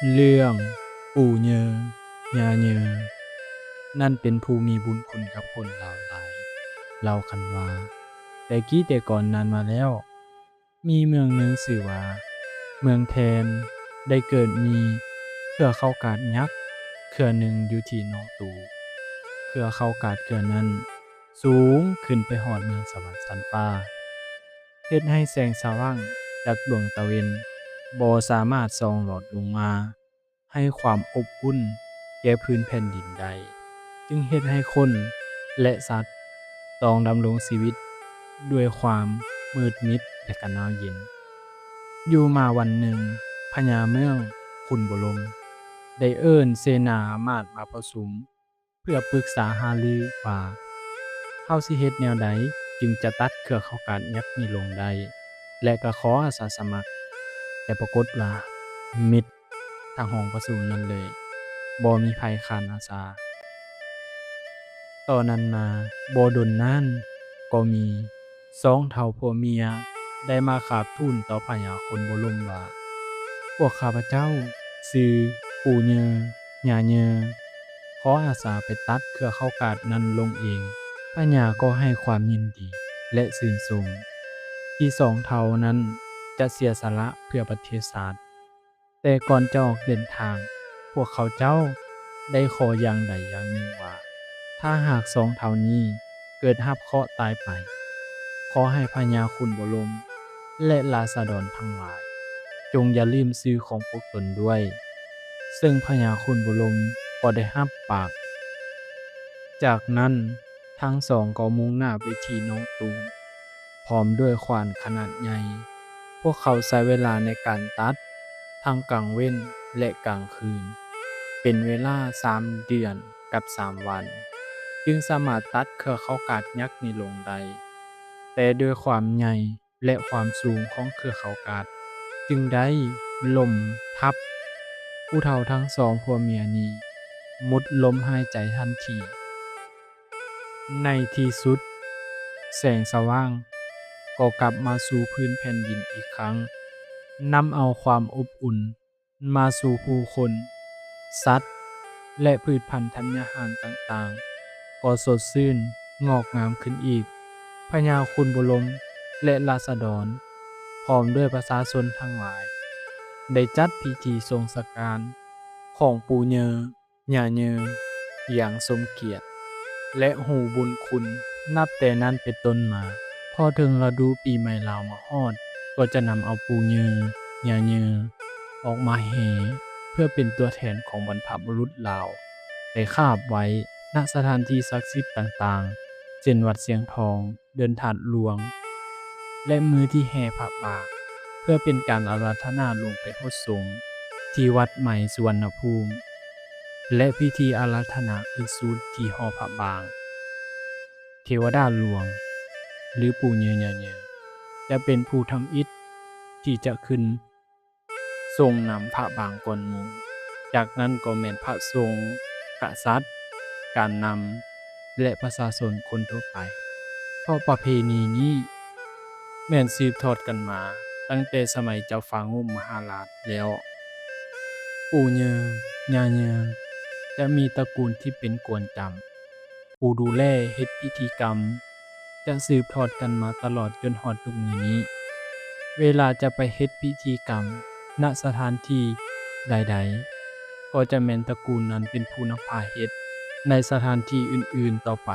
ເລື່ອງປູ່ເຍີ ຍ່າເຍີ ນັ້ນເປັນຜູ້ມີບຸນຄຸນກັບຄົນລາວຫຼາຍ. ເລົ່າກັນວ່າ ແຕ່ກີ້ແຕ່ກ່ອນນານມາແລ້ວ ມີເມືອງໜຶ່ງຊື່ວ່າເມືອງແທນ ໄດ້ເກີດມີເຄືອເຂົ້າກາດຍັກເຄືອໜຶ່ງຢູ່ທີ່ໜອງຕູ. ເຄືອເຂົ້າກາດເຄືອນັ້ນສູງຂຶ້ນໄປຮອດເມືອງສະຫວັນຊັ້ນຟ້າ ເຮັດໃຫ້ແສງສະຫວ່າງຈາກດວງຕາເວັນບໍ່ສາມາດສ່ອງຫຼອດລົງມາ ໃຫ້ຄວາມອົບອຸ່ນແກ່ພື້ນແຜ່ນດິນໄດ້, ຈຶ່ງເຮັດໃຫ້ຄົນ ແລະ ສັດຕ້ອງດຳລົງຊີວິດດ້ວຍຄວາມມືດມິດ ແລະ ກະໜາວເຢັນ. ຢູ່ມາວັນໜຶ່ງ, ພະຍາເມືອງຂຸນບົວລົມ ໄດ້ເອີ້ນເສນາອາມາດມາປະຊຸມ ເພື່ອປຶກສາຫາລືວ່າ ເຮົາຊິເຮັດແນວໃດຈຶ່ງຈະຕັດເຄືອເຂົ້າກາດຍັກນີ້ລົງໄດ້ ແລະ ກໍຂໍອາສາສະໝັກ. ແຕ່ປາກົດວ່າມິດທັງຫ້ອງປະຊຸມນັ້ນເລີຍ, ບໍ່ມີໃຜຄ້ານອາສາ. ຕໍ່ນັ້ນມາບໍ່ດົນນານ ກໍມີ ສອງເຖົ້າຜົວເມຍໄດ້ມາຂາບທູນຕໍ່ພະຍາຂຸນບົວລົມວ່າ ພວກຂ້າພະເຈົ້າຊື່ປູ່ເຍີ ຍ່າເຍີ ຂໍອາສາໄປຕັດເຄືອເຂົ້າກາດນັ້ນລົງເອງ. ພະຍາກໍໃຫ້ຄວາມຍິນດີ ແລະ ຊື່ນຊົມ ທີ່ສອງເຖົ້ານັ້ນຈະເສຍສະຫຼະເພື່ອປະເທດຊາດ. ແຕ່ກ່ອນຈະອອກເດີນທາງ, ພວກເຂົາເຈົ້າໄດ້ຂໍຢ່າງໃດຢ່າງໜຶ່ງວ່າ ຖ້າຫາກສອງເຖົ້ານີ້ເກີດຮັບເຄາະຕາຍໄປ, ຂໍໃຫ້ພະຍາຂຸນບົວລົມ ແລະ ລາຊະດອນທັງຫຼາຍ ຈົ່ງຢ່າລືມຊື່ຂອງພວກຕົນດ້ວຍ. ເຊິ່ງພະຍາຂຸນບົວລົມກໍໄດ້ຮັບປາກ. ຈາກນັ້ນ ທັງສອງກໍມຸ່ງໜ້າໄປທີ່ໜອງຕູ ພ້ອມດ້ວຍຂວານຂະໜາດໃຫຍ່. ພວກເຂົາໃຊ້ເວລາໃນການຕັດທັງກາງເວັນ ແລະ ກາງຄືນ ເປັນເວລາສາມເດືອນກັບສາມວັນ ຈຶ່ງສາມາດຕັດເຄືອເຂົ້າກາດຍັກນີ້ລົງໄດ້. ແຕ່ດ້ວຍຄວາມໃຫຍ່ ແລະ ຄວາມສູງຂອງເຄືອເຂົ້າກາດ ຈຶ່ງໄດ້ລົ້ມທັບຜູ້ເຖົ້າທັງສອງຜົວເມຍນີ້ໝົດລົມຫາຍໃຈທັນທີ. ໃນທີ່ສຸດ ແສງສະຫວ່າງກໍກັບມາສູ່ພື້ນແຜ່ນດິນອີກຄັ້ງ, ນຳເອົາຄວາມອົບອຸ່ນ ມາສູ່ຜູ້ຄົນ, ສັດ ແລະ ພືດພັນທັນຍາຫານຕ່າງໆ ກໍສົດຊື່ນງອກງາມຂຶ້ນອີກ. ພະຍາຂຸນບົວລົມ ແລະ ລາຊະດອນ ພ້ອມດ້ວຍປະຊາຊົນທັງຫຼາຍ ໄດ້ຈັດພິທີສົ່ງສະການຂອງປູ່ເຍີ ຍ່າເຍີ ຢ່າງສົມກຽດ ແລະ ຮູ້ບຸນຄຸນ. ນັບແຕ່ນັ້ນເປັນຕົ້ນມາ, ພໍເຖິງລະດູປີໃໝ່ລາວມາຮອດ, ກໍຈະນຳເອົາປູ່ເຍີ ຍ່າເຍີ ອອກມາແຫ່ ເພື່ອເປັນຕົວແທນຂອງບັນພະບຸລຸດລາວ ໄປຄາບໄວ້ ນະສະຖານທີ່ສັກສິດຕ່າງໆ ເຊັ່ນ ວັດຊຽງທອງ, ເດີ່ນທາດຫຼວງ ແລະ ມື້ທີ່ແຫ່ພະບາງ ເພື່ອເປັນການອາລາທະນາລົງໄປຫົດສົງທີ່ວັດໃໝ່ສຸວັນນະພູມ ແລະ ພິທີອາລາທະນາຂຶ້ນສູນທີ່ຫໍພະບາງ. ເທວະດາຫຼວງ ຫຼື ປູ່ເຍີ ຍ່າເຍີ ຈະເປັນຜູ້ທຳອິດທີ່ຈະຂຶ້ນ ຊົງນຳພະບາງກ່ອນໝູ່, ຈາກນັ້ນກໍແມ່ນພະສົງ, ກະສັດ, ການນຳ ແລະ ປະຊາຊົນຄົນທົ່ວໄປ. ເພາະປະເພນີນີ້ແມ່ນສືບທອດກັນມາຕັ້ງແຕ່ສະໄໝເຈົ້າຟ້າງຸມມະຫາລາດແລ້ວ. ປູ່ເຍີ ຍ່າເຍີ ຈະມີຕະກູນທີ່ເປັນກວນຈຳ ຜູ້ດູແລເຮັດພິທີກຳ ຈະສືບທອດກັນມາຕະຫຼອດຈົນຮອດທຸກມື້ນີ້. ເວລາຈະໄປເຮັດພິທີກຳ ນະສະຖານທີ່ໃດໆ ກໍຈະແມ່ນຕະກູນນັ້ນເປັນຜູ້ນຳພາເຮັດ ໃນສະຖານທີ່ອື່ນໆຕໍ່ໄປ.